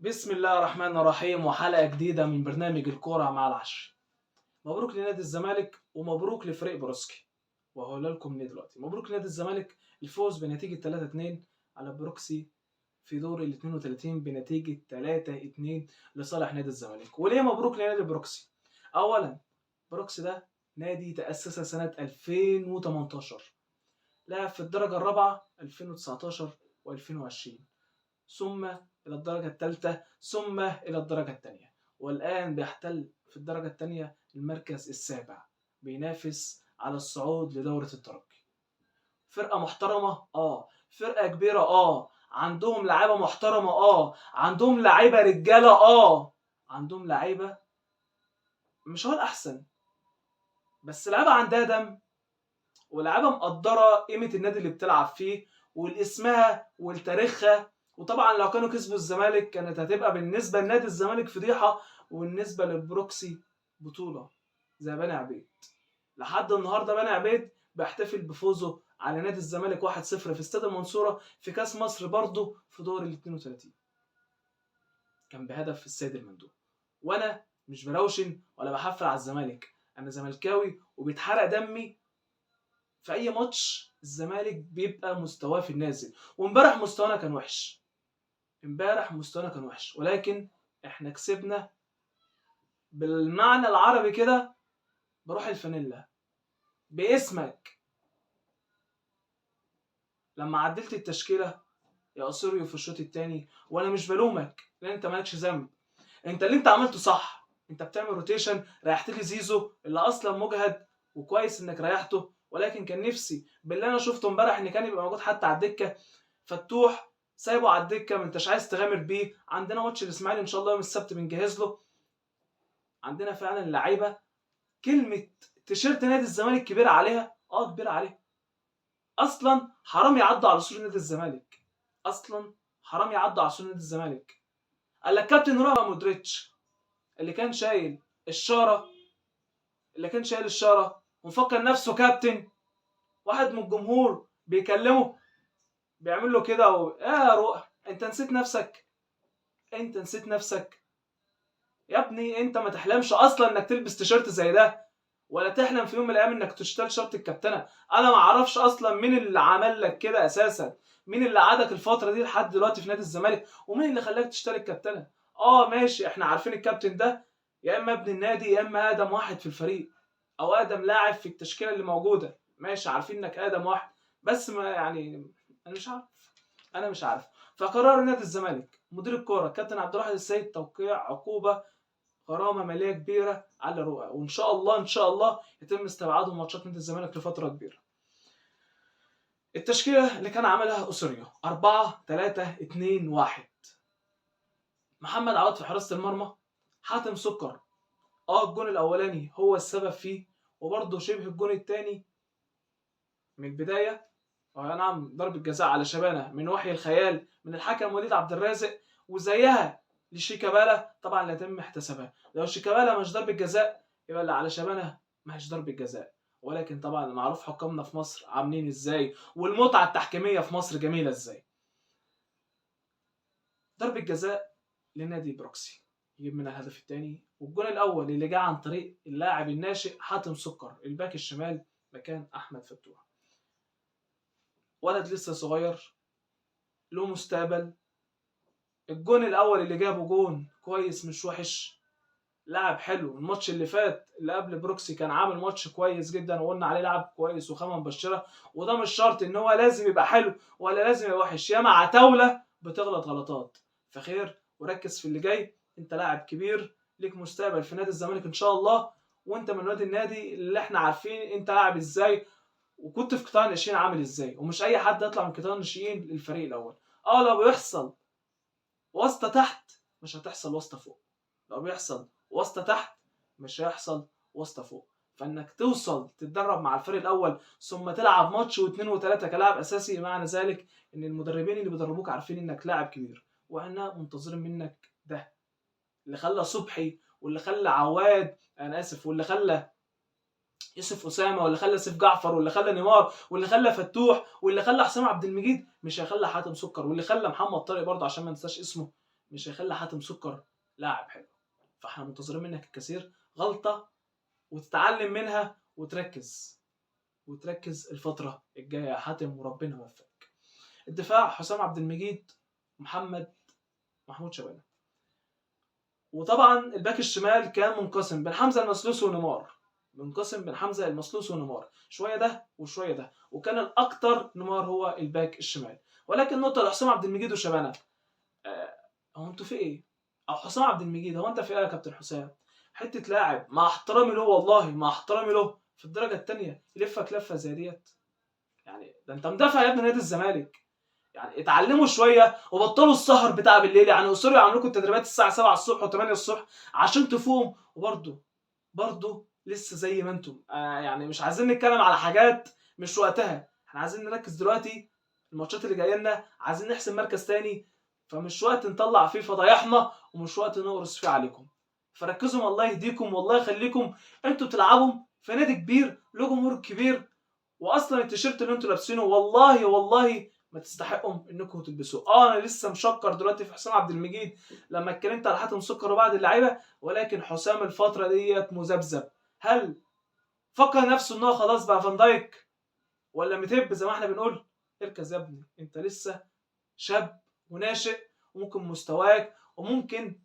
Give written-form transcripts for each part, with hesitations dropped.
بسم الله الرحمن الرحيم، وحلقة جديدة من برنامج الكورة مع العشري. مبروك لنادي الزمالك ومبروك لفريق بروسكي، وهقول لكم ليه دلوقتي. مبروك لنادي الزمالك الفوز بنتيجة 3-2 على بروكسي في دور ال 32 بنتيجة 3-2 لصالح نادي الزمالك. وليه مبروك لنادي بروكسي؟ أولا، بروكسي ده نادي تأسس سنة 2018، لعب في الدرجة الرابعة 2019 و2020، ثم إلى الدرجة الثالثة، ثم إلى الدرجة الثانية، والآن بيحتل في الدرجة الثانية المركز السابع، بينافس على الصعود لدورة الترجي. فرقة محترمة، فرقة كبيرة، عندهم لعيبة محترمة، عندهم لعيبة رجالة، عندهم لعيبة مش هو الأحسن، بس لعيبة عندها دم، ولعيبة مقدرة قيمة النادي اللي بتلعب فيه والاسمها والتاريخها. وطبعا لو كانوا كسبوا الزمالك كانت هتبقى بالنسبة لنادي الزمالك فضيحة، وبالنسبة للبروكسي بطوله زي بني عبيد. لحد النهارده بني عبيد بيحتفل بفوزه على نادي الزمالك 1-0 في استاد المنصورة في كاس مصر برضه في دور ال 32، كان بهدف السيد المندوب. وانا مش بروشن ولا بحفل على الزمالك، انا زملكاوي وبيتحرق دمي في اي ماتش الزمالك بيبقى مستواه في النازل. وامبارح مستوانا كان وحش، امبارح مستوانا كان وحش، ولكن احنا كسبنا بالمعنى العربي كده بروح الفانيلا باسمك. لما عدلت التشكيلة يا اسوريو في الشوط الثاني، وانا مش بلومك لان انت مالكش ذنب، انت اللي انت عملته صح، انت بتعمل rotation، ريحت لي زيزو اللي اصلا مجهد وكويس انك ريحته، ولكن كان نفسي باللي انا شفته امبارح ان كان يبقى موجود حتى على الدكة. فتوح سايبه على الدكة، ما انتش عايز تغامر بيه. عندنا ماتش الاسماعيلي ان شاء الله يوم السبت بنجهز له. عندنا فعلا لعيبة كلمة تيشيرت نادي الزمالك كبيرة عليها، كبيرة عليها اصلا، حرام يعدوا على سور نادي الزمالك، اصلا حرام يعدوا على سور نادي الزمالك. قال لك كابتن رؤى مودريتش اللي كان شايل الشارة، اللي كان شايل الشارة ومفكر نفسه كابتن، واحد من الجمهور بيكلمه بيعمل له كده يا رؤى انت نسيت نفسك، انت نسيت نفسك يا ابني، انت ما تحلمش اصلا انك تلبس تيشيرت زي ده، ولا تحلم في يوم من الايام انك تشتري شرط الكابتنه. انا ما اعرفش اصلا مين اللي عمل لك كده اساسا، مين اللي قعدك الفترة دي لحد دلوقتي في نادي الزمالك، ومين اللي خلاك تشتري الكابتنه. ماشي، احنا عارفين الكابتن ده يا اما ابن النادي يا اما اقدم واحد في الفريق او اقدم لاعب في التشكيلة اللي موجودة، ماشي عارفين انك اقدم واحد، بس ما يعني انا مش عارف، انا مش عارف. فقرر نادي الزمالك مدير الكورة كابتن عبد الواحد السيد توقيع عقوبه غرامة ماليه كبيرة على رؤى، وان شاء الله ان شاء الله يتم استبعاده من ماتشات نادي الزمالك لفترة كبيرة. التشكيلة اللي كان عملها اسوريو 4-3-2-1، محمد عواد في حراسة المرمى، حاتم سكر الجون الاولاني هو السبب فيه، وبرضه شبه الجون الثاني من البداية، نعم ضربة جزاء على شبانه من وحي الخيال من الحكم وليد عبد الرازق، وزيها لشيكابالا طبعا لا يتم احتسابها. لو شيكابالا مش ضربة جزاء يبقى اللي على شبانه ما هيش ضربة جزاء، ولكن طبعا معروف حكامنا في مصر عاملين ازاي، والمتعة التحكيمية في مصر جميلة ازاي. ضربة جزاء لنادي بروكسي يجيب منها الهدف الثاني، والجون الاول اللي جه عن طريق اللاعب الناشئ حاتم سكر الباك الشمال مكان احمد فتوح. ولد لسه صغير له مستقبل. الجون الاول اللي جابه جون كويس مش وحش، لعب حلو. الماتش اللي فات اللي قبل بروكسي كان عامل ماتش كويس جدا وقلنا عليه لعب كويس وخامه مبشرة، وده مش شرط ان هو لازم يبقى حلو ولا لازم يبقى وحش، ياما عتاوله بتغلط غلطات. فخير وركز في اللي جاي، انت لاعب كبير ليك مستقبل في نادي الزمالك ان شاء الله، وانت من ولاد النادي اللي احنا عارفين انت لاعب ازاي وكنت في قطاع الناشئين عامل ازاي، ومش اي حد يطلع من قطاع الناشئين للفريق الاول. لو بيحصل واسطه تحت مش هتحصل واسطه فوق، لو بيحصل واسطه تحت مش هيحصل واسطه فوق. فانك توصل تتدرب مع الفريق الاول ثم تلعب ماتش واثنين وثلاثة كلاعب اساسي، معنى ذلك ان المدربين اللي بيدربوك عارفين انك لاعب كبير، واحنا منتظرين منك ده. اللي خلى صبحي واللي خلى عواد، انا اسف، واللي خلى يوسف اسامة، واللي خلى سيف جعفر، واللي خلى نيمار، واللي خلى فتوح، واللي خلى حسام عبد المجيد، مش هيخلى حاتم سكر، واللي خلى محمد طارق برضه عشان ما ننساش اسمه، مش هيخلي حاتم سكر لاعب حلو. فاحنا منتظرين منك الكثير، غلطه وتتعلم منها وتركز الفترة الجاية يا حاتم، وربنا يوفقك. الدفاع حسام عبد المجيد، محمد محمود شبانه. وطبعا الباك الشمال كان منقسم بين حمزة المسلوسي ونيمار، منقسم بين حمزة المسلوسي ونيمار، شوية ده وشوية ده، وكان الاكثر نيمار هو الباك الشمال. ولكن نقطة لحسام عبد المجيد وشبانه، هو انتوا في ايه؟ او حسام عبد المجيد، هو انت في ايه يا كابتن حسام؟ حتة لاعب مع احترامي له، والله مع احترامي له، في الدرجة الثانية يلفك لفه زي ديت، يعني ده انت مدافع يا ابن نادي الزمالك. يعني اتعلموا شوية وبطلوا السهر بتاع بالليل، يعني اصروا يعملوا لكم التدريبات الساعة 7 الصبح و8 الصبح عشان تفوقوا، وبرضه لسه زي ما انتم. يعني مش عايزين نتكلم على حاجات مش وقتها، احنا عايزين نركز دلوقتي الماتشات اللي جاية لنا، عايزين نحسم مركز تاني، فمش وقت نطلع فيه فضايحنا ومش وقت نقرص فيه عليكم. فركزوا الله يهديكم والله يخليكم، انتوا بتلعبوا في نادي كبير له جمهور كبير، واصلا التيشيرت اللي انتوا لابسينه والله والله ما تستحقوا انكم تلبسوه. انا لسه مشكر دلوقتي في حسام عبد المجيد لما اتكلمت على حاتم سكر وبعض اللعيبة، ولكن حسام الفترة ديت مذبذب. هل فكر نفسه ان هو خلاص بقى فان دايك ولا متب زي ما احنا بنقول؟ اركز يا ابني، انت لسه شاب وناشئ، وممكن مستواك وممكن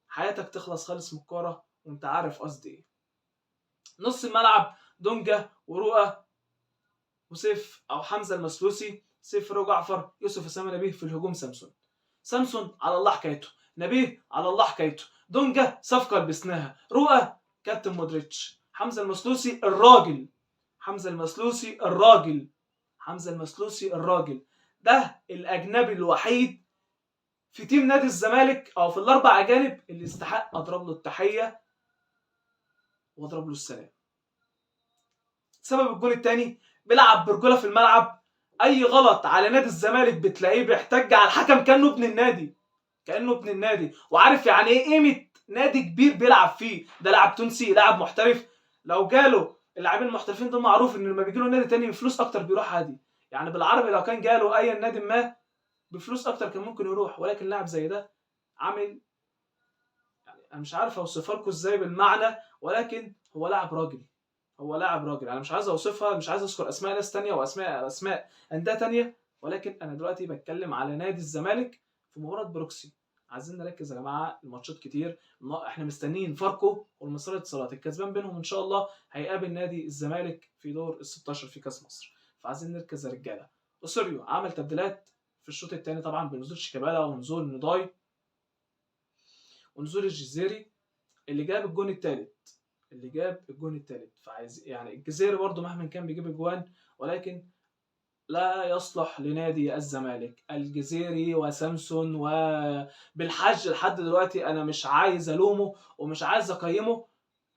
حياتك تخلص خالص من الكورة، وانت عارف قصدي ايه. نص الملعب دونجا ورؤى وسيف او حمزة المسلوسي، سيف رو جعفر، يوسف اسامة نبيه. في الهجوم سامسون، سامسون على الله حكايته، نبيه على الله حكايته، دونجا صفقة لبسناها، رؤى كابتن مودريتش، حمزة المسلوسي الراجل، حمزة المسلوسي الراجل، حمزة المسلوسي الراجل. ده الاجنبي الوحيد في team نادي الزمالك او في الاربع اجانب اللي يستحق اضرب له التحية واضرب له السلام. سبب الجول الثاني، بيلعب برجوله في الملعب، اي غلط على نادي الزمالك بتلاقيه بيحتج على الحكم كانه ابن النادي، كانه ابن النادي، وعارف يعني ايه قيمة نادي كبير بيلعب فيه. ده لاعب تونسي، لاعب محترف، لو جاله اللاعبين المحترفين دول معروف ان لما بيجي له نادي تاني بفلوس اكتر بيروح عادي، يعني بالعربي لو كان جاله اي نادي ما بفلوس اكتر كان ممكن يروح. ولكن لاعب زي ده عامل، يعني انا مش عارف اوصفها لكم ازاي بالمعنى، ولكن هو لاعب راجل، هو لاعب راجل. انا مش عايز اوصفها، مش عايز اذكر اسماء ناس تانية واسماء اندية تانية، ولكن انا دلوقتي بتكلم على نادي الزمالك في مباراة بروكسي. عايزين نركز يا جماعة، الماتشات كتير، احنا مستنيين فاركو والمصرية اتصالات، الكسبان بينهم ان شاء الله هيقابل نادي الزمالك في دور ال 16 في كاس مصر، فعايزين نركز يا رجاله. اوسوريو عمل تبديلات في الشوط الثاني طبعا بنزول شيكابالا ونزول نداي ونزول الجزيري اللي جاب الجون الثالث، اللي جاب الجون الثالث. فعايز يعني الجزيري برده مهما كان بيجيب اجوان، ولكن لا يصلح لنادي الزمالك. الجزيري وسامسون وبالحج لحد دلوقتي انا مش عايز الومه ومش عايز اقيمه،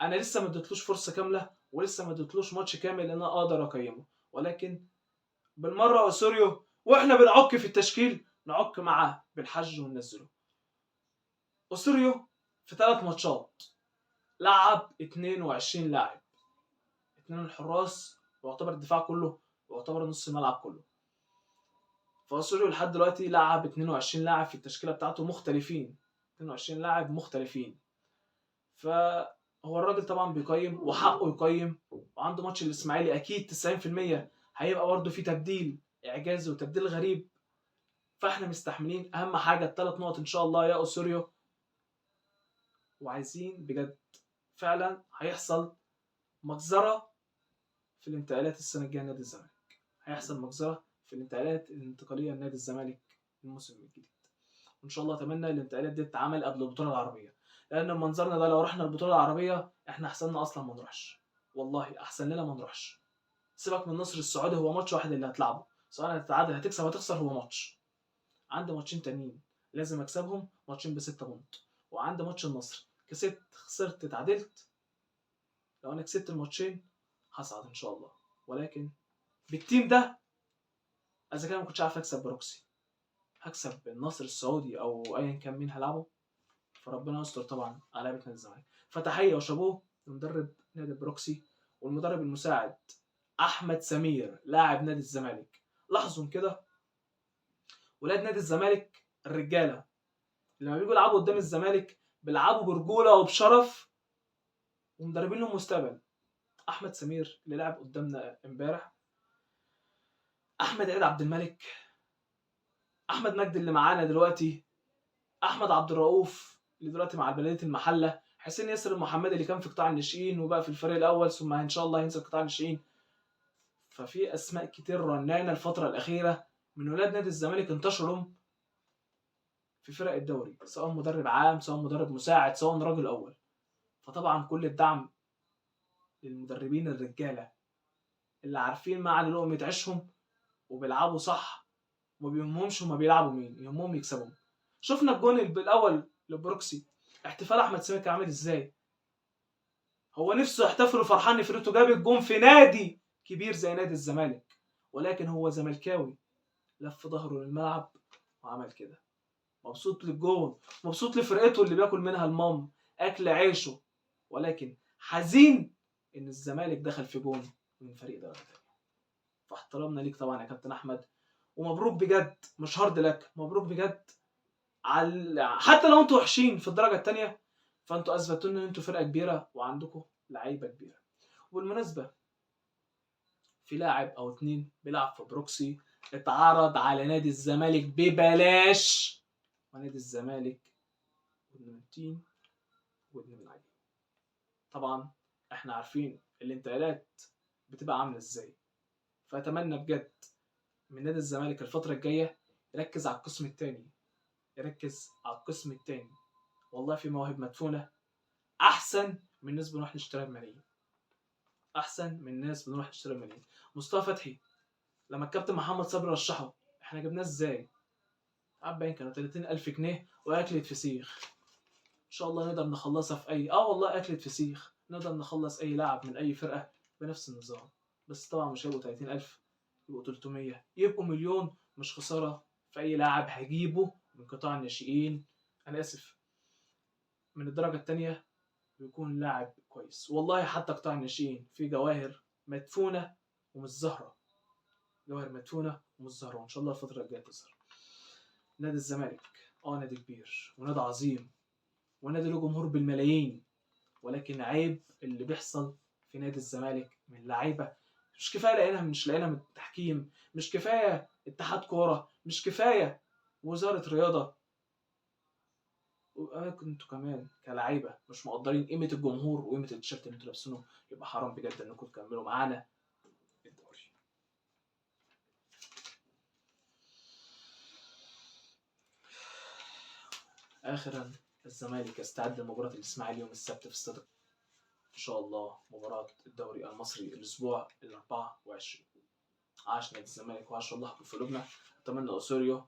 انا لسه ما اديتلوش فرصة كاملة ولسه ما اديتلوش ماتش كامل ان انا اقدر اقيمه. ولكن بالمرة اوسوريو واحنا بنعك في التشكيل نعك معاه بالحج وننزله. اوسوريو في 3 ماتشات لعب 22 لاعب، 2 الحراس ويعتبر الدفاع كله ويعتبر نص الملعب كله. فأوسوريو لحد دلوقتي لعب 22 لاعب في التشكيلة بتاعته مختلفين، 22 لاعب مختلفين. فهو الراجل طبعا بيقيم وحقه يقيم، وعنده ماتش الاسماعيلي اكيد 90% هيبقى برضه في تبديل اعجازي وتبديل غريب، فاحنا مستحملين. اهم حاجة ال3 نقط ان شاء الله يا اوسوريو، وعايزين بجد فعلا هيحصل مجزرة في الانتقالات السنة الجاية لنادي الزمالك، هيحصل مجزرة في الانتقالات الانتقالية لنادي الزمالك الموسم الجديد. وان شاء الله اتمنى الانتقالات دي تتعمل قبل البطولة العربية، لان منظرنا ده لو رحنا البطولة العربية احنا احسننا اصلا ما نروحش، والله احسن لنا ما نروحش. سيبك من النصر السعودي، هو ماتش واحد اللي هتلعبه، سواء هتتعادل هتكسب هتخسر، هو ماتش. عندي ماتشين تانيين لازم اكسبهم، ماتشين ب6 point، وعندي ماتش النصر كسبت خسرت اتعادلت، لو انا كسبت الماتشين هصعد ان شاء الله. ولكن بال team ده اذا كان ما كنتش عارف اكسب بروكسي هكسب النصر السعودي او ايا كان مين هلعبه، فربنا يستر طبعا على لعيبة نادي الزمالك. فتحيه وشابوه لمدرب نادي بروكسي والمدرب المساعد احمد سمير لاعب نادي الزمالك. لاحظوا كده ولاد نادي الزمالك الرجالة لما بيجوا يلعبوا قدام الزمالك بيلعبوا برجوله وبشرف ومدربين لهم مستقبل. احمد سمير اللي لعب قدامنا امبارح، احمد عيد عبد الملك، احمد مجدي اللي معانا دلوقتي، احمد عبد الرؤوف اللي دلوقتي مع بلديه المحلة، حسين ياسر المحمدي اللي كان في قطاع الناشئين وبقى في الفريق الاول ثم ان شاء الله هينزل قطاع الناشئين. ففي اسماء كتير رنانه الفترة الاخيرة من ولاد نادي الزمالك انتشروا في فرق الدوري، سواء مدرب عام، سواء مدرب مساعد، سواء رجل اول. فطبعا كل الدعم للمدربين الرجالة اللي عارفين معنى لقمة عيشهم وبيلعبوا صح، وما بيهمهمش هما بيلعبوا مين، يهمهم يكسبوا. شفنا الجون الاول لبروكسي، احتفال احمد سامي كان عامل ازاي، هو نفسه يحتفل وفرحان ان فرقته جاب الجون في نادي كبير زي نادي الزمالك، ولكن هو زملكاوي لف ظهره للملعب وعمل كده، مبسوط للجون، مبسوط لفرقته اللي بياكل منها المام اكل عيشه، ولكن حزين ان الزمالك دخل في جون من فريق درجه تانية. فاحترامنا ليك طبعا يا كابتن احمد، ومبروك بجد، مش hard luck، مبروك بجد على حتى لو انتوا وحشين في الدرجة الثانية، فانتوا اثبتوا لنا ان انتوا فرقه كبيرة وعندكم لعيبة كبيرة. وبالمناسبة في لاعب او اتنين بيلعب في بروكسي اتعرض على نادي الزمالك ببلاش، ونادي الزمالك ودن من تين ودن من عجين. طبعا احنا عارفين الانتقالات بتبقى عامله ازاي، فاتمنى بجد من نادي الزمالك الفترة الجاية يركز على القسم الثاني، يركز على القسم الثاني. والله في مواهب مدفونة احسن من ناس بنروح نشتريها بملايين، احسن من ناس بنروح نشتريها بملايين. مصطفى فتحي لما الكابتن محمد صبري رشحه احنا جبناه ازاي؟ عباين كانوا 30,000 جنيه واكلة فسيخ. ان شاء الله نقدر نخلصها في اي والله اكلة فسيخ، نقدر نخلص اي لاعب من اي فرقه بنفس النظام، بس طبعا مش هيبقوا 30,000، يبقوا 300، يبقوا مليون، مش خسارة في اي لاعب هجيبه من قطاع الناشئين، انا اسف من الدرجة الثانية، بيكون لاعب كويس. والله حتى قطاع الناشئين في جواهر مدفونة ومش ظاهره، جواهر مدفونة ومش ظاهره، وان شاء الله الفترة الجاية تظهر. نادي الزمالك نادي كبير ونادي عظيم ونادي له جمهور بالملايين، ولكن عيب اللي بيحصل في نادي الزمالك من لعيبة مش كفاية لاقينها، مش لاقينها من التحكيم، مش كفاية اتحاد كورة، مش كفاية وزارة رياضة، وانتوا كمان كلعيبه مش مقدرين قيمة الجمهور وقيمه التيشيرت اللي انتوا لابسينه. يبقى حرام بجد انكم تكملوا معانا الدوري. اخرا الزمالك يستعد لمباراة الاسماعيلي يوم السبت في استاد ان شاء الله، مباراة الدوري المصري الاسبوع ال 24. عاش نادي الزمالك وعاش الله في قلوبنا. اتمنى اوسوريو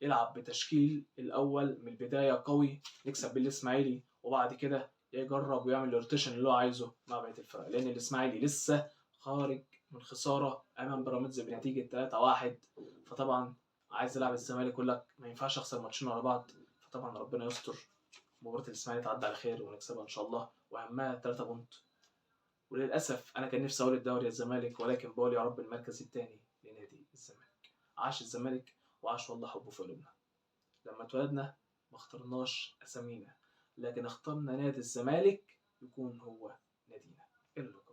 يلعب بتشكيل الاول من البداية قوي، نكسب بالاسماعيلي وبعد كده يجرب ويعمل ال rotation اللي هو عايزه مع بقية الفرق، لان الاسماعيلي لسه خارج من خسارة امام بيراميدز بنتيجة 3-1، فطبعا عايز يلعب الزمالك يقول لك ما ينفعش اخسر ماتشين ورا بعض. فطبعا ربنا يستر، مباراة الاسماعيلي تعدي على خير ونكسبها ان شاء الله، واهمها 3 point. وللاسف انا كان نفسي اقول الدوري الزمالك، ولكن بقول يا رب المركز الثاني لنادي الزمالك. عاش الزمالك وعاش والله حبه في قلوبنا. لما اتولدنا ما اخترناش اسامينا، لكن اخترنا نادي الزمالك يكون هو نادينا. الى اللقاء.